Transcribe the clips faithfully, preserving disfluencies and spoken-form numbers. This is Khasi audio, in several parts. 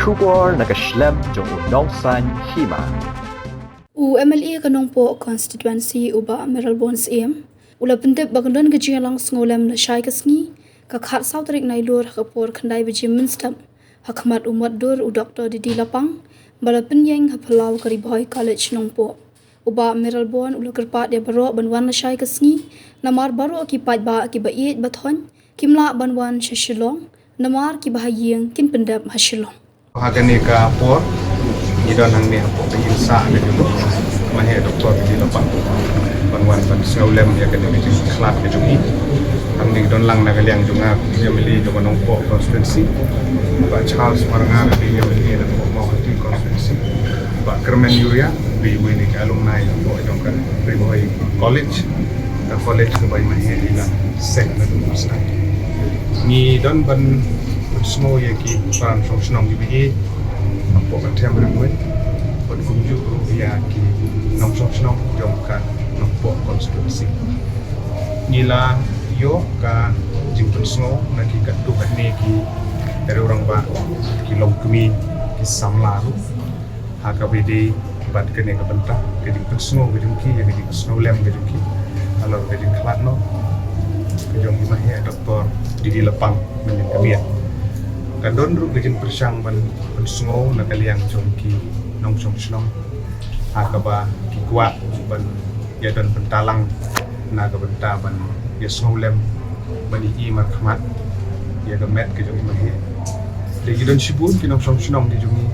Khubor na ka shlem jong u Nongsaiñ Hima. U M L A ka Nongpoh constituency u Bah Mayralborn Syiem u la pyntip ba kan don ka jingïalang sngewlem lashai ka sngi ka khatsaw tarik Nailur ha ka por khyndai baje mynstep ha khmat u mot dur u Doktor D D Lapang ba la pynïeng ha phyllaw ka Ri Bhoi College Nongpoh. U Bah Mayralborn u la kyrpad ïa baroh ban wan lashai ka sngi namar baroh ki paidbah kiba ïeit ba thoiñ kim lah ban wan sha Shillong namar kiba ha ïing kin pyndep ha Shillong. Ha kane ka por ngi don hangne hapoh ka ïing sah ka jong u Maheh Doktor D D Lapang ban wan ban sngewlem ïa kane ka jingkhlad ka jong i. Hangne ngi don lang na ka liang jong nga, kum u M L A jong ka Nongpoh constituency, Bah Charles Marngar, kum u M L A na ka Mawhati constituency, Bah Kyrmen Uriah, kum uwei na ki alumni hapoh jong ka Ri Bhoi College, ka college kaba i Maheh i la seng na ka Nongpoh. Ngi don ban pynsngew ïa ki para nongshong shnong kiba ïeit hapoh ka Them Ri Bhoi bad kumjuh ruh ïa ki nongshong shnong jong ka Nongpoh constituency. Ngi la ïoh ka jingpynsngew na ki katto katne ki rangbah, ki longkmie, ki samla ruh ha kaba ïadei bad kane ka bynta ka jingpynsngew ka jong ki, ïa ka jingsngewlem ka jong ki halor ka jingkhlad noh ka jong i Maheh Doktor D D Lapang mynnin ka miet. Ka don ruh ka jingpyrshang ban pynsngew na ka liang jong ki nongshong shnong ha kaba ki kwah ban ïa don bynta lang na ka bynta ban ïa sngewlem ban ïa i markhmat ïa ka met ka jong i Maheh. Te ki don shibun ki nongshong shnong ki jong i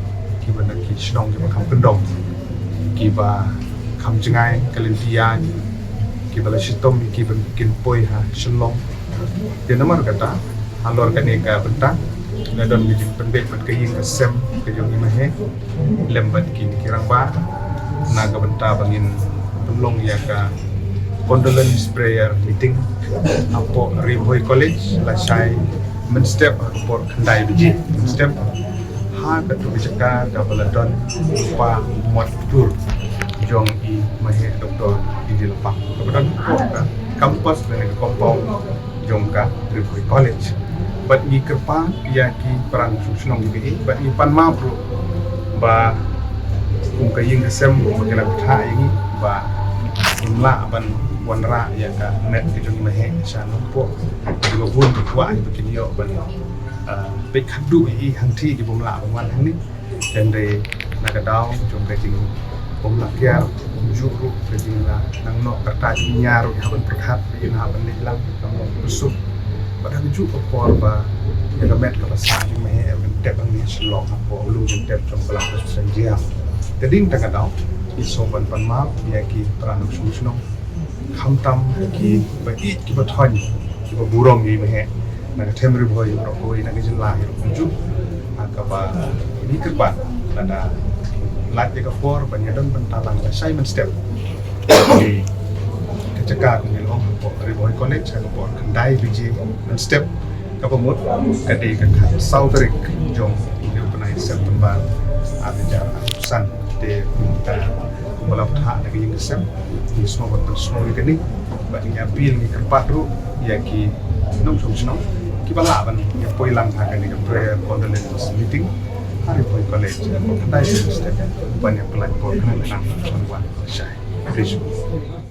kiba na ki shnong kiba kham kyndong, kiba kham jngai ka lynti ïa ki, kiba la shitom ïa ki ban kin poi ha Shillong. Te namar kata halor kane ka bynta la don ka jingpynbeit bad ka ïing ka sem ka jong i Maheh lem bad kine ki rangbah na ka bynta ba ngin pynlong ïa ka condolence prayer meeting hapoh Ri Bhoi College lashai mynstep ha ka por khyndai baje mynstep ha katu ka jaka kaba la don u pa mot dur jong i Maheh Doktor D D Lapang kaba don hapoh ka campus lane ka compound jong ka Ri Bhoi College. Bad ngi kyrpad ïa ki para nongshong shnong kiba ïeit bad ngi pan map ruh ba kum ka ïing ka sem ruh ba ki la pynthah ïa ngi ba ngim lah ban wanrah ïa ka met ka jong i Maheh sha Nongpoh. Kiba bun ki kwah ba kin ïoh ban, ah, peit khadduh ïa i hangtei kiba ym lah ban wan hangne. Hynrei na ka daw jong ka jingbymlah kiar, kumjuh ruh ka jingnang noh kata jingïar ruh ïa ban pyrkhat ïa ban leit lang ka mut ka suk. Bad ha kajuh ka por ba ïa ka met kaba sah jong i Maheh ïa ban tep hangne ha Shillong hapoh lum jingtep jong ka Balang Presbyterian Jaiñtia. Te dei na kata ka daw ngi sngewbha ban pan map ïa ki para nongshong shnong, khamtam kiba ïeit kiba thoiñ kiba burom ïa i Maheh na ka Them Ri Bhoi baroh kawei, na ka jylla hi ruh kumjuh. Ha kaba ngi kyrpad lada lait ïa ka por ban ïa don bynta lang lashai mynstep ïa ka jaka kumba ngi la ong hapoh Ri Bhoi College ha ka por khyndai baje mynstep, kaba mut ka dei ka khatsaw tarik jong une u bnai September ar hajar arphew san. Te kumta kumba la pynthah na ka ïing ka sem, ngi sngewbha ban pynsngew ïa kane bad ngi appeal, ngi kyrpad ruh ïa ki nongshong shnong kiba lah ban ïa poi lang ha kane ka prayer condolence meeting ha Ri Bhoi College ha ka por khyndai baje mynstep ban ïa pynlait por khnang khnang ban wan shai. Khublei shibun.